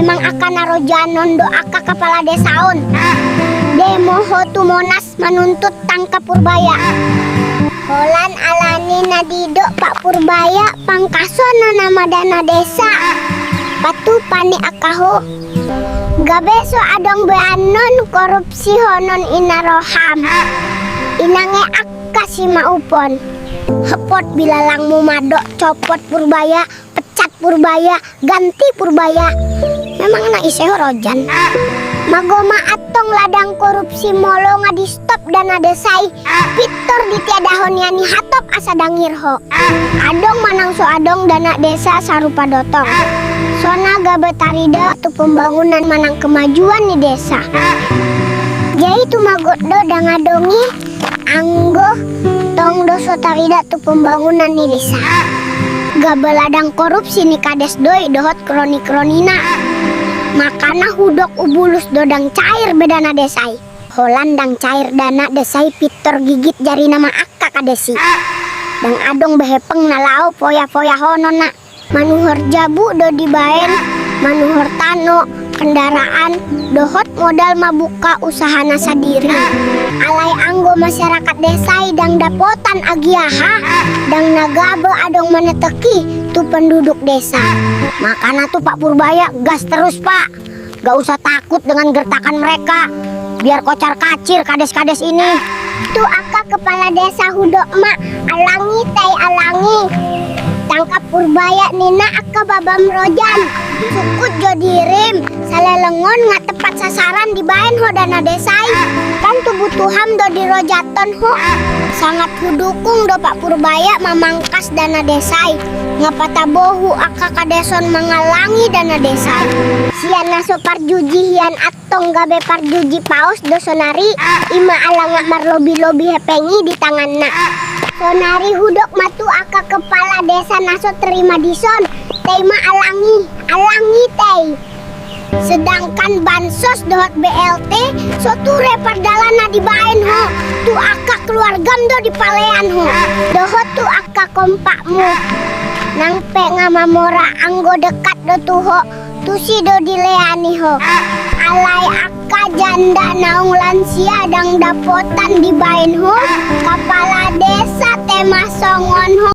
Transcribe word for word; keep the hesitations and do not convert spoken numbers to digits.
Memang angka na rojanon do angka kepala desa on. Demo ho tu Monas manuntut tangkap Purbaya. Holan alani na didok Pak Purbaya, pangkasononna ma dana desa. Patupa ni angka ho. Gabe so adong be annon korupsi honon ina roham. Inange angka simaupon. Hepot bilalangmu madok copot Purbaya, pecat Purbaya, ganti Purbaya. Memang na ise ho rojan? Mago ma antong ladang korupsi molo nga di stop dana desa i. Pintor ditiadahon nian i hatop asa dangir ho. Adong manang so adong dana desa sarupa do tong. Sona gabe tarida tu pembangunan manang kemajuan ni desa. Jadi tumagot do dang adong i anggo tong do so tarida tu pembangunan ni desa. Gabe ladang korupsi ni kades do i dohot kroni-kronina. Makana hudok hubulus do dang cair be dana desa i. Holan dang cair dana desa i pintor gigit jarina ma angka kades i. Dang adong be hepeng na laho poya-poyahononna. Manuhor jabu do dibaen, manuhor tano, kendaraan, dohot modal mambuka usahana sadiri. Alai anggo masyarakat desa i dang dapotan agia aha, dang na gabe adong maneteki tu penduduk desa. Makana tu Pak Purbaya gas terus, Pak. Gak usah takut dengan gertakan mereka. Biar kocar kacir kades-kades ini. Tu angka kepala desa hudok ma, alangi tai alangi. Tangkap Purbaya ninna angka babam rojan. Sukut jo dirim, salelengon nga tepat sasaran dibaen ho dana desa i. Kan tubutuham do dirojathon ho. Sangat hudukung do Pak Purbaya mamangkas dana desa i. Nga patabohu angka kades on mangalangi dana desa i. Sian na so parjuji hian antong gabe parjuji paos do sonari, ima ala nga marlobi-lobi hepeng i di tanganna. Sonari hudok ma tu angka kepala desa na so terima dison, tai ma alangi, alangi tai. Sedangkan bansos dohot B L T so ture pardalanan na dibaen ho, tu angka keluargam do dipalean ho. Dohot tu angka kompakmu. Nang pe nga mamora anggo dekat do tu ho, tusi do dileani ho. Alai angka janda naung lansia dang dapotan dibaen ho, kepala desa te ma songon ho.